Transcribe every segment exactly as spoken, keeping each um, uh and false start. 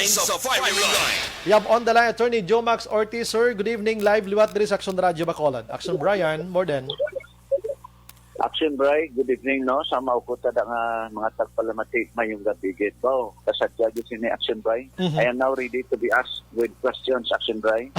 Sa firing line. We have on the line Attorney Jomax Ortiz. Sir, good evening. Live liwat diri sa Action Radio Bacolod. Action Brian, more than. Action Bri, good evening, no? Sa mauko ta da nga mga tagpalamati, mayong gabi gid. Wow, kasadya gid sini, Action Bri. Mhm. I am now ready to be asked with questions, Action Bri.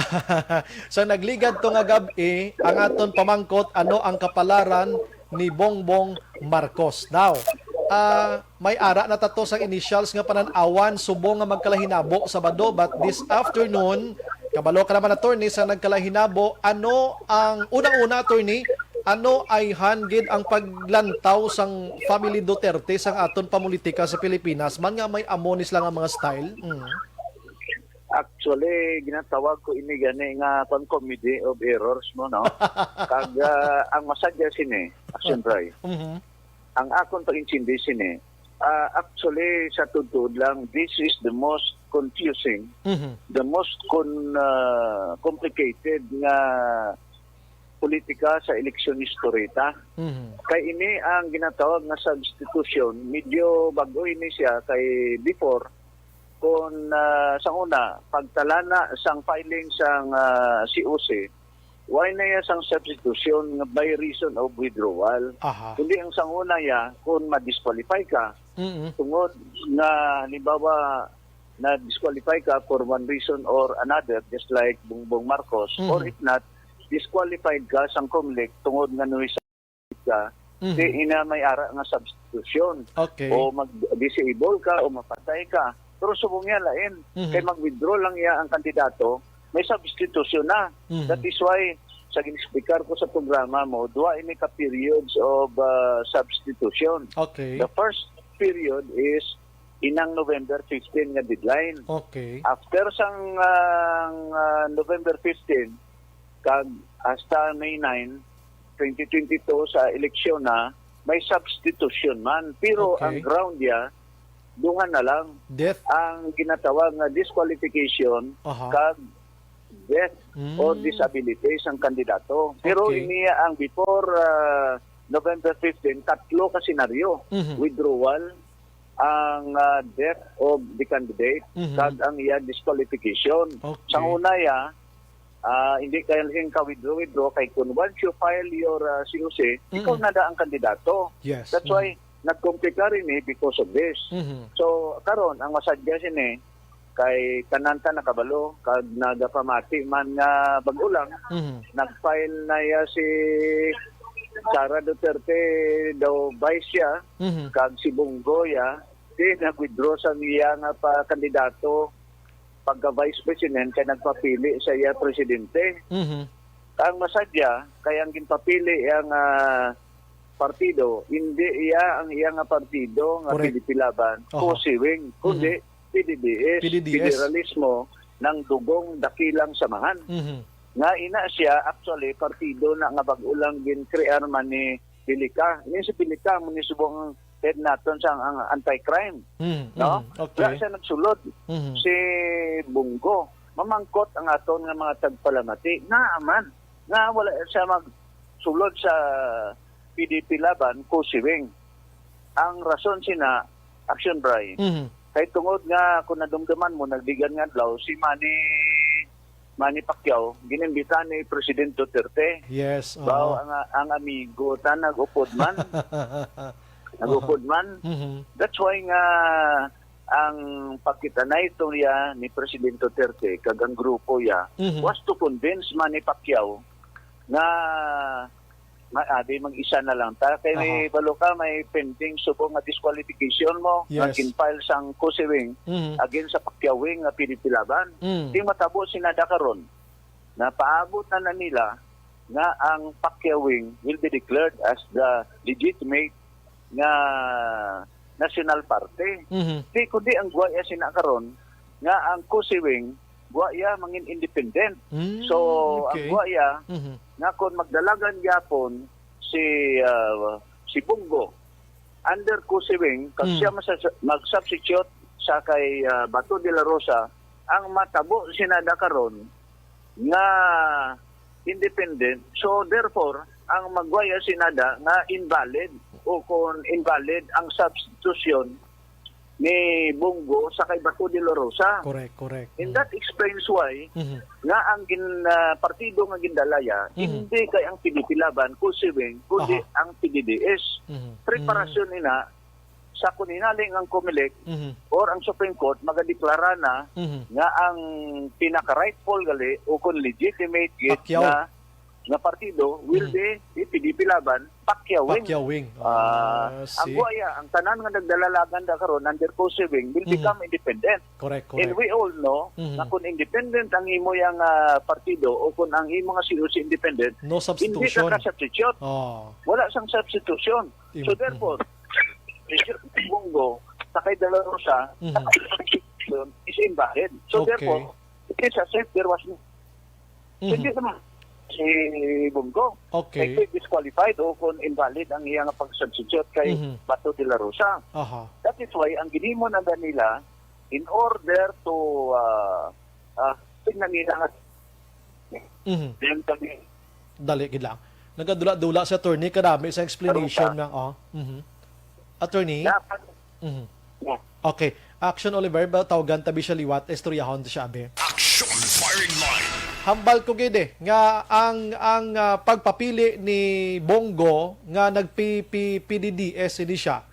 Sa nagligad to nga gab-i, ang aton pamangkot, ano ang kapalaran ni Bongbong Marcos? Now, ah, may ara na tato sang initials nga panan-awan subong nga magkalahinabo Sabado, but this afternoon, kabalo ka naman, attorney, sa nagkalahinabo, ano ang una-una, attorney, ano ayhan gid ang paglantaw sang family Duterte sang aton pamulitika sa Pilipinas, man nga may amo ni sila nga mga style? Mm. Actually, ginatawag ko ini gani nga pang comedy of errors mo, no? Kag, ah, ang masadya sini, Action Bri, Mhm. ang akon pag-intindi sini, ah, actually, sa tuod-tuod lang, this is the most confusing, Mhm. the most con-, ah, complicated nga politika sa eleksyon historita. Mhm. Kay ini ang ginatawag nga substitution, medyo bag-o ini siya kay before, kung, ah, sang una, pagtalana sang filing sang, ah, C O C, wala na iya sang substitution nga by reason of withdrawal. Aha. Kundi ang sang una iya, kung ma-disqualify ka, Mm-mm. tungod nga, halimbawa, na-disqualify ka for one reason or another, just like Bongbong Marcos, Mhm. or if not, disqualified ka sang Comelec tungod nga nuhi ka, Mhm. di ina may ara nga substitution. Okay. O mag-disable ka o mapatay ka. Pero subong niya lain, Mhm. kay mag-withdraw lang iya ang kandidato, may substitution na. Mhm. That is why, sa gin-explicar ko sa programa mo, duha ini ka periods of, ah, substitution. Okay. The first period is inang November fifteen nga deadline. Okay. After sang, ah, ah, November fifteen, kag hasta May nine, twenty twenty-two sa eleksyon na, may substitution man. Pero Okay. ang ground niya, duha na lang. Death. Ang ginatawag nga disqualification Aha. kag death Mm. or disability sang kandidato. Pero Okay. niya ang before, ah, November fifteen, tatlo ka senaryo. Mhm. Withdrawal, ang, ah, death of the candidate, Mhm. kag ang iya disqualification. Okay. Sa una ya, ah, hindi kaya sing ka-withdraw, withdraw, kay kung once you file your, ah, C O C, ikaw Mm-mm. na da ang kandidato. Yes. That's why Mm. nagkomplika rin eh because of this. Mhm. So, karon, ang masadya sini, kay tanan ta nakabalo, kag nagapamati man nga bag-o lang, Mhm. nag-file na ya si Sara Duterte daw vice siya, Mhm. kag si Bongo ya, di nag-withdraw sa iya nga pa kandidato pagka vice president kay nagpapili sa iya presidente. Mhm. Ang masadya, kay ang ginpapili iya nga partido, hindi iya ang iya nga partido nga Correct. P D P Laban, Oho. Kusiwing, kundi Mhm. P D D S, P D D S. Federalismo ng Dugong Dakilang Samahan. Mhm. Nga ina siya, actually, partido na nga bag-o lang gin-crear man ni Bilika. Ini si Bilika, mo ni subong head naton sa ang anti-crime. Mm, No? mm, okay. Wala siya nagsulod. Mhm. Si Bongo, mamangkot ang aton nga mga tagpalamati. Nga man, nga wala siya magsulod sa P D P Laban, Kusiwing. Ang rason sina, Action Bri. Mhm. Kay tungod nga, kung nadumduman mo, nagdigan nga adlaw, si Manny, Manny Pacquiao, ginimbita ni President Duterte. Yes, Bao oo. ang, ang amigo, ta nag-upod man. Nag-upod man. Mhm. That's why nga ang pagkita-night to niya ni President Duterte kag ang grupo ya Mhm. was to convince Manny Pacquiao nga ma-, ah, di mag-isa na lang ta. Kay may Aha. balo ka, may pending subong nga disqualification mo, nga Yes. gin-file sang Kusiwing Mhm. against sa Pacquiao wing nga P D P Laban. Mm. Di matabo si Nada karon. Napaabot na na nila nga ang Pacquiao wing will be declared as the legitimate nga national party. Mhm. Di, kundi ang guwaya sina karon nga ang Kusiwing guwaya mangin independent. Mm, So, ang okay. guwaya Mhm. nga kung magdalagan gyapon si, ah, si Bongo under Kusiwing, kag Mm. siya masa-, mag-substitute sa kay, ah, Bato de la Rosa, ang matabo sina da karon nga independent. So, therefore, ang magwaya sina da nga invalid o kung invalid ang substitution ni Bong Go sa kay Bato de la Rosa. Correct, correct. And Mm. that explains why Mhm. nga ang gin-, ah, partido nga gindalaya, Mhm. hindi kay ang P D P Laban, Kose Weng, kundi Aha. ang P D D S. Mhm. Preparasyon Mm. ina sa kun hinali ang Comelec Mhm. or ang Supreme Court magadeklara na Mhm. nga ang pinaka-rightful gali o kun legitimate gid Pacquiao. nga, nga partido will Mhm. be the P D P Laban, Pacquiao Weng. Pacquiao Weng. Ah, Ah, ang see. buaya, ang tanan nga nagdalalagan da karon under Kose Weng will Mhm. become independent. Correct, And correct. we all know Mhm. na kung independent ang imo yang, ah, partido o kung ang imo nga C O C independent, No hindi ka substitution. ka-substitute. Oh. Wala sang substitution. Im-, So therefore, mhm. Mister Bong Go, sa kay De La Rosa, Mhm. is invalid. So Okay. therefore, it is as if there was no, Mhm. hindi naman si Bong Go. Okay. Kay disqualified o kung invalid ang iyang pag-substitute kay Mhm. Bato de la Rosa. Aha. That is why ang ginhimo na nila in order to, ah, ah, tingnan nila nga Mhm. Then kami Dali gid lang. Nagadula-dula si attorney, kadami sa explanation Karon nga, oh. Mhm. Attorney? Dapat Mhm. Yeah. Okay. Action Oliver, ba, tawagan tabi siya liwat, istoryahon ta siya, abi. Action firing line. Hambal ko gid, eh, nga ang, ang, ah, pagpapili ni Bong Go nga nagpi-, pi-, P D D S ini siya.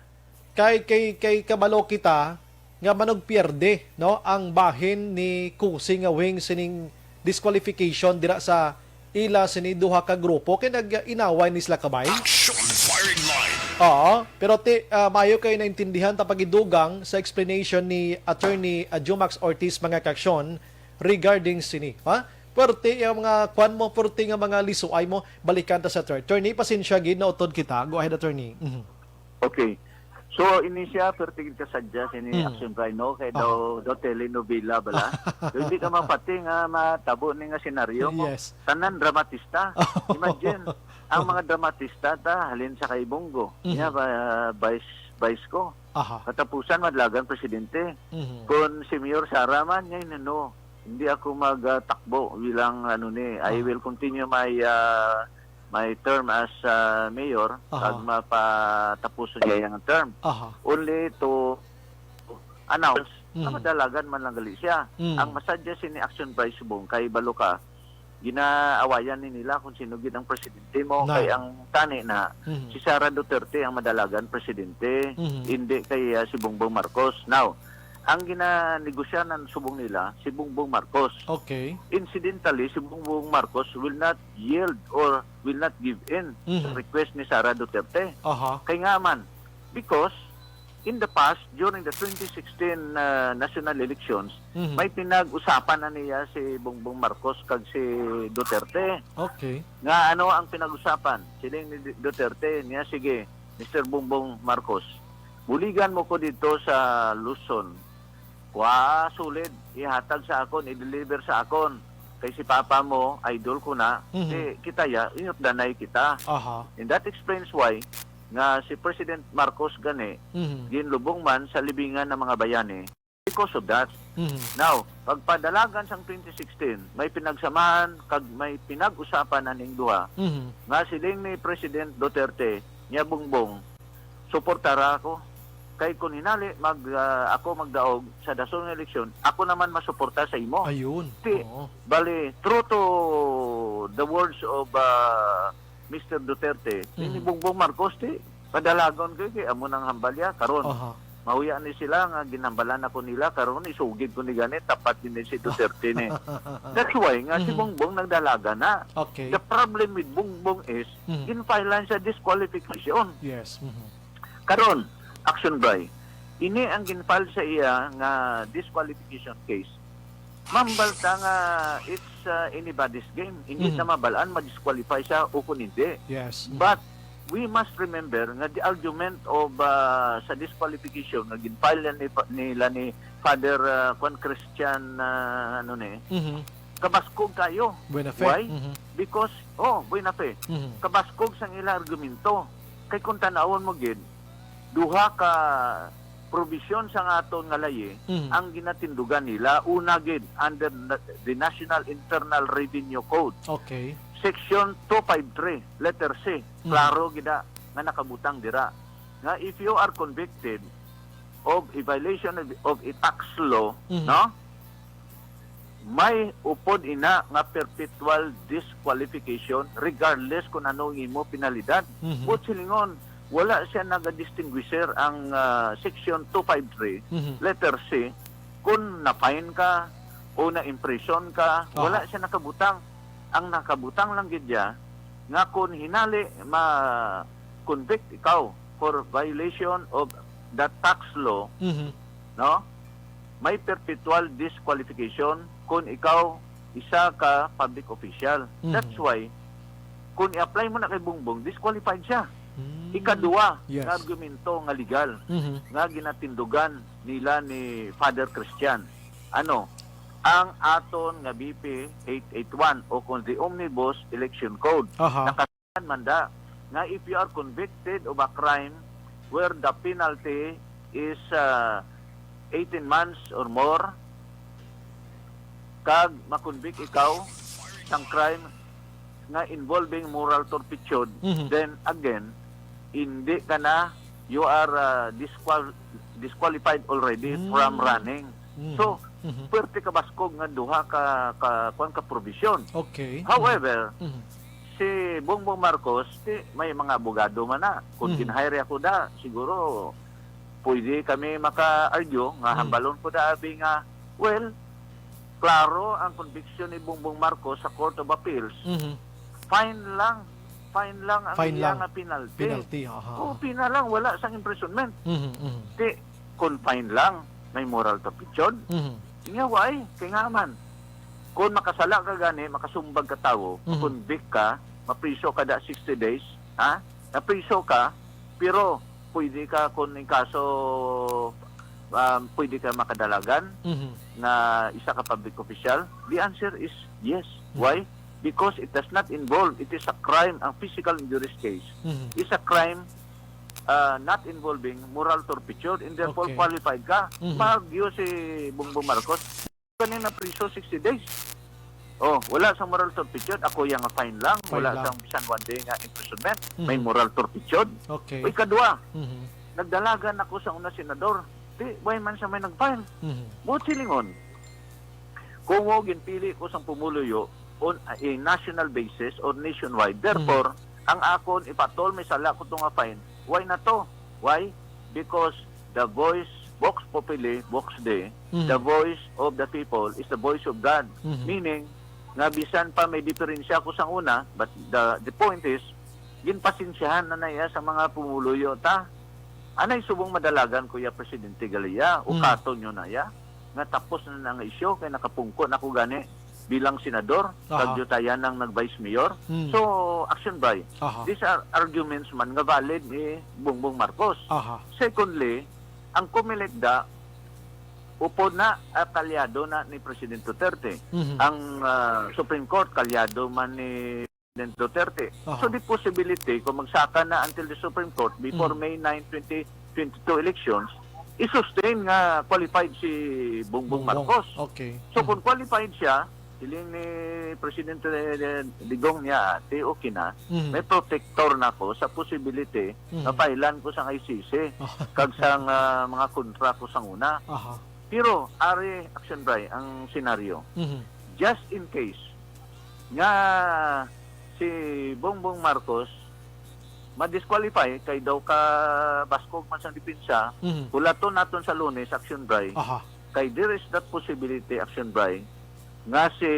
Kay, kay, kay kabalo kita nga manugpierde, no, ang bahin ni Kose nga Weng sining disqualification dira sa ila sini duha ka grupo kay nag-inaway ni sila kabay. Action firing line. Oo, pero ti-, ah, maayo kay naintindihan ta pagidugang sa explanation ni Attorney, ah, Jumax Ortiz, mga kaaksyon, regarding sini. Ha? Puwerte ang mga kwan mo, puwerte nga mga lisuay mo, balikan ta sa attorney. Attorney, pasensya gid, nautod kita. Go ahead, attorney. Mhm. Okay. So, ini siya, perti gid ka sadya, sini Mm. Action Pride, no? Kay Aha. daw, daw telenovela bala. So, hindi ka mapati nga matabo ni nga senaryo mo. Yes. Tanan dramatista. Imagine, ang mga dramatista ta, halin sa kay Bong Go. Mhm. Niya, ba, vice, vice ko. Aha. Katapusan, madalagan presidente. Mhm. Kung si Mayor Sara man, niya, no, hindi ako magtakbo bilang, ano, ni, I Aha. will continue my, ah, my term as, ah, mayor Aha. pag mapatapuson niya yung term. Aha. Only to announce na Mm. madalagan man lang gali siya. Mm. Ang masadya sini Action Vice Bong kay balo ka, ginaawayan ni nila kung sino gid ang presidente mo. Nay. Kay ang tani na, Mhm. si Sara Duterte ang madalagan presidente, Mhm. hindi kay, ah, si Bongbong Marcos. Now, ang ginanegosyanan subong nila, si Bongbong Marcos. Okay. Incidentally, si Bongbong Marcos will not yield or will not give in sa Mhm. request ni Sara Duterte. Aha. Kay nga man, because in the past, during the twenty sixteen, uh, national elections, Mhm. may pinag-usapan na niya si Bongbong Marcos kag si Duterte. Okay. Nga ano ang pinag-usapan? Siling ni Du-, Duterte niya, "Sige, Mister Bongbong Marcos, buligan mo ko dito sa Luzon. Kuha, sulid, ihatag sa akon, i-deliver sa akon. Kay si papa mo, idol ko na, Mhm. di kita ya, inutdanay kita." Aha. And that explains why nga si President Marcos gani, Mhm. ginlubong man sa libingan ng mga bayani because of that. Mhm. Now, pagpadalagan sang twenty sixteen, may pinagsamahan kag may pinag-usapan aning duha Mhm. nga siling ni President Duterte, niya, "Bongbong, suportara ako. Kay kung hinali mag, ah, ako magdaog sa dason nga eleksyon, ako naman masuporta sa imo." Ayun. Ti-, Oo. bali, true to the words of, ah, Mister Duterte, Mhm. ni Bongbong Marcos, ti, padalagon ko kay amo nang hambalya. Karon, Aha. mahuya ni sila nga ginhambalan ako nila, karon isugid ko ni gani, tapat din si Duterte ni. That's why nga si Mhm. Bongbong nagdalagan na. Okay. The problem with Bongbong is, Mhm. ginfilean sa disqualification. Yes. Mhm. Karon, Action Bray, ini ang ginfile sa iya nga disqualification case. Mambal ta nga it's, uh, anybody's game. Hindi Mhm. na mabalaan ma-disqualify siya o kung hindi. Yes. Mhm. But we must remember nga the argument of, uh, sa disqualification nga ginfile ni, nila ni Father, uh, Juan Christian, uh, ano ni, Mhm. kabaskog kayo. Buena fe. Why? Mhm. Because, oh, buena fe. Mhm. Kabaskog sang ila argumento. Kay kung tanawon mo gid, duha ka probisyon sa nga aton nga layi Mhm. ang ginatindugan nila. Una gid, under na-, the National Internal Revenue Code. Okay. Section two five three, letter C. Mhm. Klaro gid na nga nakabutang dira. Nga if you are convicted, of a violation of, of a tax law, Mhm. no? May upod ina nga perpetual disqualification regardless kung ano ang imo penalidad. Mhm. Buot silingon, wala siya nagadistinguisher ang, ah, Section two five three, Mhm. letter C, kung na-fine ka o na-imprison ka, wala Aha. siya nakabutang. Ang nakabutang lang gid niya nga kung hinali ma-convict ikaw for violation of the tax law, Mhm. no? May perpetual disqualification kung ikaw isa ka public official. Mhm. That's why, kung i-apply mo na kay Bongbong, disqualified siya. Mm. Ikaduha Yes. nga argumento nga legal Mhm. nga ginatindugan nila ni Father Christian. Ano? Ang aton nga B P eight eight one o kung the Omnibus Election Code. Aha. Naka- man da nga if you are convicted of a crime where the penalty is, uh, eighteen months or more, kag makonvict ikaw sang crime nga involving moral turpitude, Mhm. then again, hindi ka na, you are, uh, disqual-, disqualified already Mm. from running. Mm. So, Mhm. pwerte ka baskog nga duha ka, ka, kuwan ka provision. Okay. However, Mhm. si Bongbong Marcos, ti, may mga abogado man na. Kung Mhm. ginhire ako da, siguro pwede kami maka-argue nga Mhm. hambalon ko da abi nga, well, klaro ang conviction ni Bongbong Marcos sa Court of Appeals. Mhm. Fine lang. Fine lang ang Fine iya lang. nga penalty. Penalty, aha. Oo, pina lang, wala sang imprisonment. Mhm, mhm. Ti, kung fine lang, may moral turpitude. Mhm. Nga why? Kay nga man, kung makasala ka gani, makasumbag ka tawo, Mhm. convict ka, mapriso ka da sixty days, ha? Napriso ka, pero pwede ka, kung in kaso, um, pwede ka makadalagan Mhm. nga isa ka public official? The answer is yes. Mhm. Why? Because it does not involve, it is a crime, ang physical injuries case Mhm. is a crime, uh, not involving moral turpitude, and therefore Okay. qualified ka. Mhm. Maargue si Bongbong Marcos, kani na priso sixty days. Oh, wala sa moral turpitude. Ako yang fine lang. Fine Wala lang. sa bisan one day nga imprisonment. Mhm. May moral turpitude. Okay. O, ikadua, Mhm. nagdalagan ako sa una senador. Di, why man siya may nag-file? Mhm. Buot silingon, kung mo ginpili ko sang pumuluyo on a national basis or nationwide, therefore, Mhm. ang akon ipatol may sala ko to nga fine. Why na to? Why? Because the voice, vox populi, vox Dei, Mhm. the voice of the people is the voice of God. Mhm. Meaning, nga bisan pa may diferensya ko sang una, but the, the point is, ginpasensyahan na na iya sa mga pumuluyo ta. Anay subong madalagan ko ya, Presidente Galea, o Mm. katon nyo na ya, nga tapos na na nga isyu, kay nakapungko na ko gani bilang senador, Aha. kag diyutayan nang nag-vice mayor. Mm. So, action by. Aha. These are arguments man nga valid ni Bongbong Marcos. Aha. Secondly, ang Comelec da, upod na, ah, kalyado na ni President Duterte. Mhm. Ang, ah, Supreme Court, kalyado man ni President Duterte. Aha. So, the possibility, kung magsaka na until the Supreme Court before Mm. May nine, twenty twenty-two elections, i-sustain nga qualified si Bongbong Bongbong. Marcos. Okay. So, Mhm. kung qualified siya, siling ni Presidente Digong niya, "Ate, okay na." Mhm. May protector na ko sa possibility Mhm. nga failan ko sang I C C Aha. kag sang, ah, mga kontra ko sang una. Aha. Pero, ari, action by, ang senaryo. Mhm. Just in case nga si Bongbong Marcos ma-disqualify kay daw ka baskog man sang depensa, Mhm. hulaton naton sa Lunes, action by. Aha. Kay there is that possibility, action by, nga si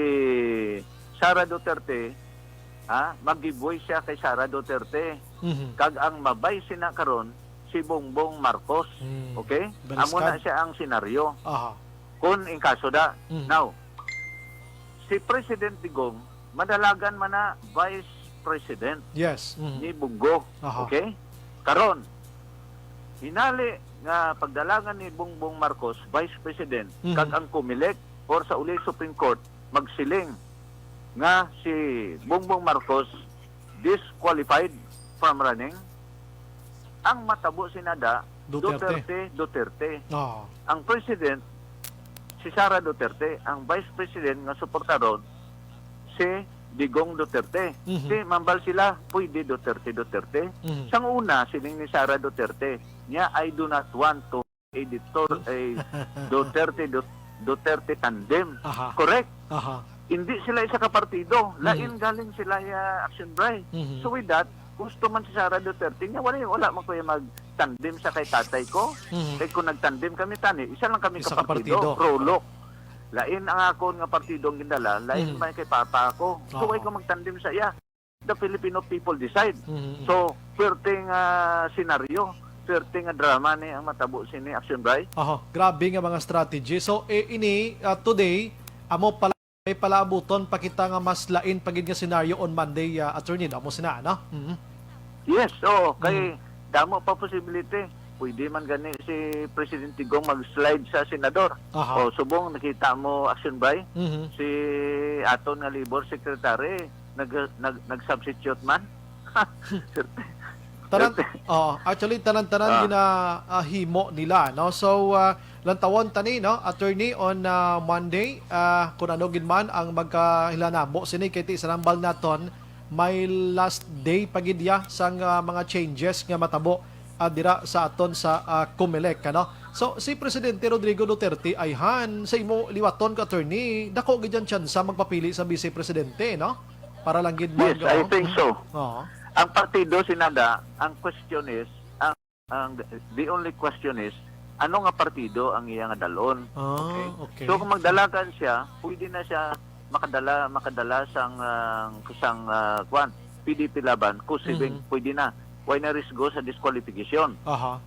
Sara Duterte, ha, mag-give way siya kay Sara Duterte. Mhm. Kag ang ma-vice na karon si Bongbong Marcos. Hmm. Okay? Amo na Baliskan. siya ang senaryo. Aha. Kung in kaso da. Mhm. Now, si President Digong, madalagan man na vice president Yes. Mhm. ni Bongo. Aha. Okay? Karon, hinali nga pagdalagan ni Bongbong Marcos, vice president, Mhm. kag ang Comelec or sa uli Supreme Court, magsiling nga si Bongbong Marcos disqualified from running, ang matabo sinada, Duterte. Duterte, Duterte. Oo. Ang president, si Sara Duterte. Ang vice president nga suportaron, si Digong Duterte. Mhm. Si mambal sila, pwede Duterte, Duterte. Mhm. Sang una, siling ni Sara Duterte, niya, "I do not want to a Duterte, a Duterte, Dut-, Duterte tandem. Aha. Correct? Aha. Hindi sila isa ka partido. Mhm. Lain galing sila ya Action Bri. Mhm. So with that, gusto man si Sara Duterte niya, wala, wala man ko yung mag-tandem sa kay tatay ko. Mhm. Kay kung nag-tandem kami tani, isa lang kami Isa ka ka partido, partido. Pro-lock. Lain ang akon nga partido ang gindala, lain Mhm. man kay papa ako. So, Oo. Why ko magtandem sa iya? The Filipino people decide. Mhm. So, perting, ah, senaryo, perting, ah, drama ni ang matabo sini Action Bri. Aha, grabe nga mga strategy. So, eh, ini, ah, today, amo pala, may palaabuton pa kita nga mas lain pa gid nga senaryo on Monday, ah, attorney, no? Amo sina, no? Mhm. Yes, oo. Kay Mhm. damo pa possibility. Pwede man gani si Presidente Gong mag-slide sa senador. Aha. O, subong nakita mo, Action Bri, Mhm. si aton nga labor secretary nag, nag, nag-substitute man. Tanan, Sir, oo, actually, tanan-tanan Ah. gina, ah, himo nila, no? So, ah, lantawon tani, no, attorney, on, ah, Monday, ah, kung ano gid man ang magkahilanabo sini, kay ti sa nambal naton, may last day pa gid ya sang, ah, mga changes nga matabo, ah, dira sa aton sa, ah, Comelec, ano? So, si Presidente Rodrigo Duterte, ayhan, sa imo liwaton ka, attorney, dako gid ang tsansa magpapili sa Vice Presidente, no? Para lang gid Yes, mag-, I oo. think so. Oo. Ang partido, sinada, ang question is, ang, ang, the only question is, ano nga partido ang iya nga dalon? Ah, Okay? okay. So, kung magdalagan siya, pwede na siya makadala, makadala sang, ah, sang, ah, kwan, P D P Laban, kusibing, Mhm. pwede na. Why na risgo sa disqualification? Aha.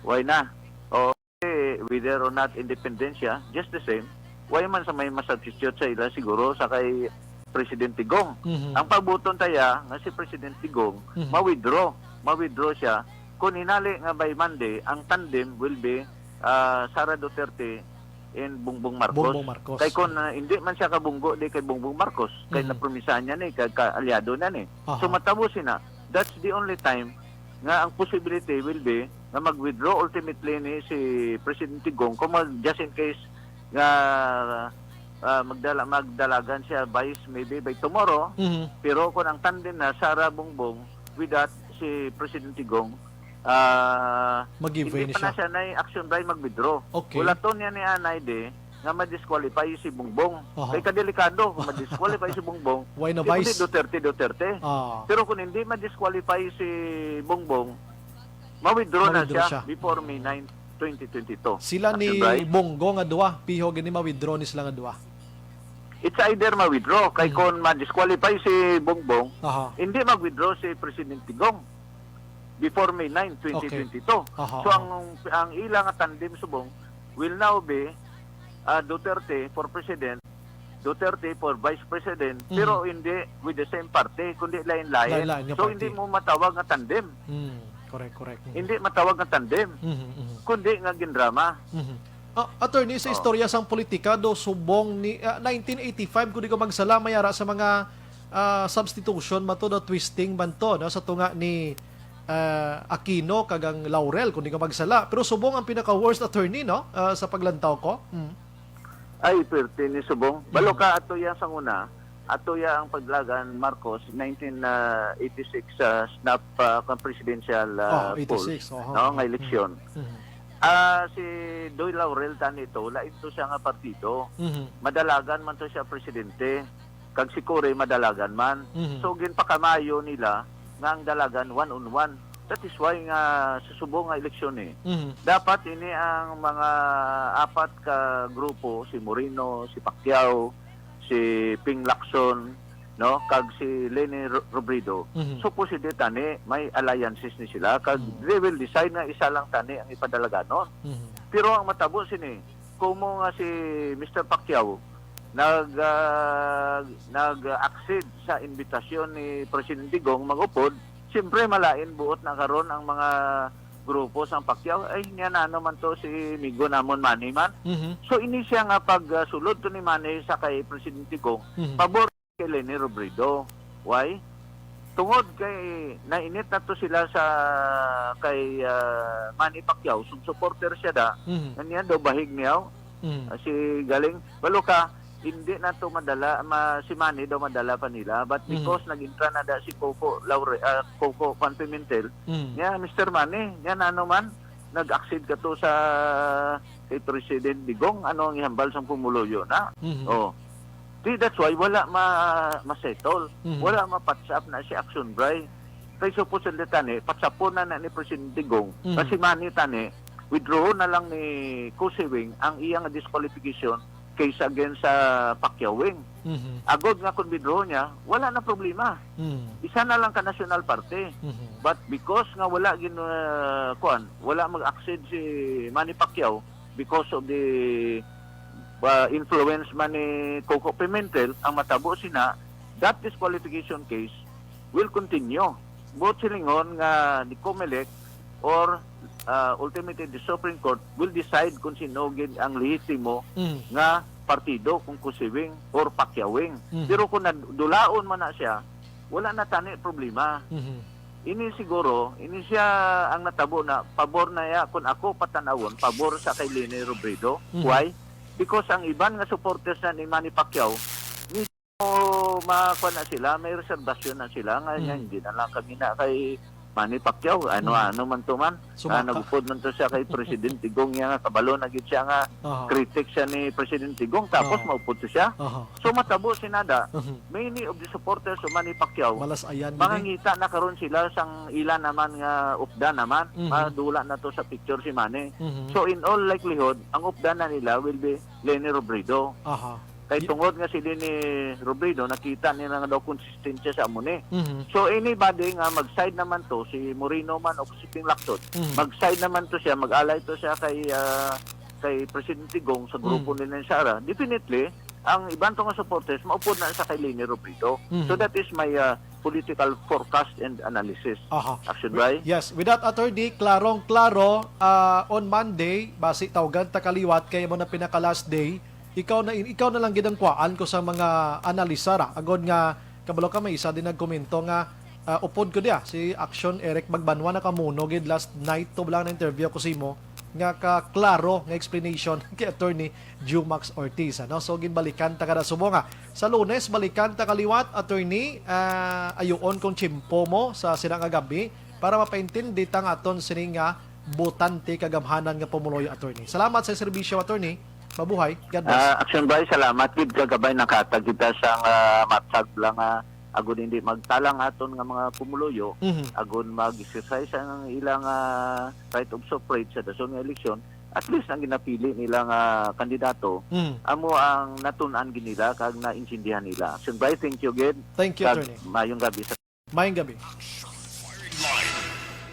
Why na? O, eh, whether or not independent siya, just the same, why man sa may masubstitute sa ila siguro sa kay Presidente Gong? Mhm. Ang pabuton taya nga si Presidente Gong, Mhm. ma-withdraw. Ma-withdraw siya. Kung hinali nga by Monday, ang tandem will be, ah, Sara Duterte and Bongbong Marcos. Bongbong Marcos. Kay kung, ah, hindi man siya kabunggo di kay Bongbong Marcos, kay Mhm. napromisahan niya ni, kay kaalyado na ni. Aha. So, matabo sina, that's the only time nga ang possibility will be nga mag-withdraw ultimately ni si Presidente Gong kung mag, just in case nga, ah, magdala, magdalagan siya, vice, maybe by tomorrow. Mhm. Pero kung ang tandem na Sara Bongbong, with that, si Presidente Gong, ah, Mag-give way hindi na pa na siya. siya na Action Bri mag-withdraw. Okay. Wala to niya ni anay di nga ma-disqualify si Bongbong. Aha. Kay kadelikado, kung ma-disqualify si Bongbong, Why na di kundi vice? Duterte, Duterte. Ah. Pero kung hindi ma-disqualify si Bongbong, ma-withdraw na Ma-withdraw siya siya. before May nine, twenty twenty-two. Sila ni Action Bri? Bongo nga duwa, piho gini ma-withdraw ni sila nga duwa. It's either ma-withdraw, kay Mhm. kung ma-disqualify si Bongbong, Aha. hindi mag-withdraw si Presidente Gong before May nine, Okay. twenty twenty-two. Aha, So, aha. ang, ang ila nga tandem subong will now be, ah, Duterte for president, Duterte for vice president, Mhm. pero hindi with the same party, kundi lain-lain. Lain-lain nga So, party. hindi mo matawag nga tandem. Hmm, correct, correct. Mhm. Hindi matawag nga tandem, Mhm, mhm. kundi nga gindrama. Mhm. Ah, attorney, sa Oh. istorya sang politika, do subong ni, ah, nineteen eighty-five, kung di ko magsala, may ara sa mga, ah, substitution man to, do twisting man to, no, sa tunga ni, ah, Aquino kag ang Laurel, kung di ko magsala. Pero subong ang pinaka-worst, attorney, no, ah, sa paglantaw ko. Mm. Ay, perti ni subong. Balo Mm. ka, ato yan sa una, ato ya ang paglagan, Marcos, nineteen eighty-six, ah, snap, ah, kang presidential, ah, Oh, eighty-six, polls, oho. no, nga eleksyon. Mm. Ah, si Doy Laurel tani to, lain to siya nga partido. Mhm. Madalagan man to siya presidente, kag si Cory madalagan man. Mhm. So, ginpakamayo nila nga ang dalagan one on one. That is why nga sa subong nga eleksyon eh, Mhm. dapat ini ang mga apat ka grupo, si Moreno, si Pacquiao, si Ping Lacson, no, kag si Leni Ro-, Robredo, Mhm. supposed tani may alliances ni sila, kag Mhm. they will decide nga isa lang tani ang ipadalaganon. Mhm. Pero ang matabo sini, kumo nga si Mister Pacquiao nag, ah, nag-accede sa imbitasyon ni Presidente Gong mag-upod, siyempre malain buot na karon ang mga grupo sang Pacquiao. Ay, niya na naman to si migo namon Manny man. Mhm. So, ini siya nga pagsulod to ni Manny sa kay Presidente Gong, Mhm. pabor kay Leni Robredo. Why? Tungod kay nainit na to sila sa kay, ah, Manny Pacquiao, sub-, supporter siya da, Mhm. nga niya daw bahig niyaw, Mhm. ah, si galing, walo ka, hindi na to madala, ma-, si Manny daw madala pa nila, but Mhm. because nag-intra na da si Coco Laure-, ah, Coco Juan Pimentel, Mhm. niya, Mister Manny, niya na ano man, nag-accede ka to sa kay President Digong, ano ang ihambal sang pumuluyo na? Mhm. Oh. Di, that's why wala ma-, ma-settle. Mhm. Wala ma-patch up na si Action Bray. Kay supposedly tani, patch up na na ni President Digong. Mhm. Kasi mani tani, withdraw na lang ni Kusiwing ang iya nga disqualification case against sa Pacquiao Wing. Mhm. Agod nga kung withdraw niya, wala na problema. Mhm. Isa na lang ka national party. Mhm. But because nga wala gin-, uh, kuan, wala mag-accede si Manny Pacquiao because of the, uh, influence man ni Coco Pimentel, ang matabo sina, that disqualification case will continue. Buot silingon nga the Comelec or, uh, ultimately the Supreme Court will decide kung sino gid ang lehitimo Mm. nga partido, kung Kusiwing or Pacquiaowing. Mm. Pero kung nadulaon man na siya, wala na tani problema. Mhm. Ini siguro, ini siya ang natabo na pabor na ya, kung ako patanawon, pabor sa kay Leni Robredo. Mhm. Why? Because ang iban nga supporters na ni Manny Pacquiao, medyo makuha na sila, may reservation na sila, nga niya, Mm. hindi na lang kami na kay Manny Pacquiao. Ano, Mm. ano man to man, Sumaka. Nagupod man to siya kay President Digong, niya nga kabalo na gid siya nga Aha. critic siya ni President Digong, tapos Aha. maupod to siya. Aha. So, matabo si nada, Mhm. many of the supporters of Manny Pacquiao, Malas ayan gid eh. Mangangita na karon sila sang ila naman nga upda naman, Mhm. madula na to sa picture si Manny. Mhm. So, in all likelihood, ang upda na nila will be Leni Robredo. Aha. Kay Y- tungod nga si Leni Robredo, nakita nila nga daw konsistensya sa amo ni. Mhm. So, anybody nga mag-side naman to, si Moreno man o si Ping Lacson, Mhm. mag-side naman to siya, mag-alay to siya kay, ah, kay Presidente Gong sa grupo Mhm. nila ni Sara, definitely, ang iban to nga supporters, maupod na sa kay Leni Robredo. Mhm. So, that is my, ah, political forecast and analysis. Aha. Action Wi-, Bray? Yes, with that, Attorney, klarong-klaro, ah, on Monday, basi tawgan ta kaliwat kay amo na pinaka last day. Ikaw na, ikaw na lang gid ang kuhaan ko sa mga analisara. Agod nga, kabalo ka, may isa din nagkomento nga, ah, upod ko diya, si Action Eric Magbanwa, nakamuno gid last night, to lang na interview ko sa imo, nga ka klaro nga explanation kay Attorney Jumax Ortiz, ano? So, ginbalikan ta kada subong, ah. Sa Lunes, balikan ta kaliwat, Attorney, ah, ayuon kung tiyempo mo sa sina nga gabi para mapaintindi ta nga aton sini nga botante kagamhanan nga pumuluyo, Attorney. Salamat sa serbisyo, Attorney. Mabuhay. God bless. Ah, Action Bray, salamat gid ka gabay nakatag kita sa nga matag lang, ah, agud hindi magtalang aton nga mga pumuluyo, Mhm. agud mag-exercise ang ilang, ah, right of suffrage sa dason nga eleksyon, at least ang ginapili nila nga kandidato, Mhm. amo ang natun-an gid nila kag naintindihan nila. Action Bray, thank you gid. Thank you, Kag Attorney. Mayong gabi sa Mayong gabi.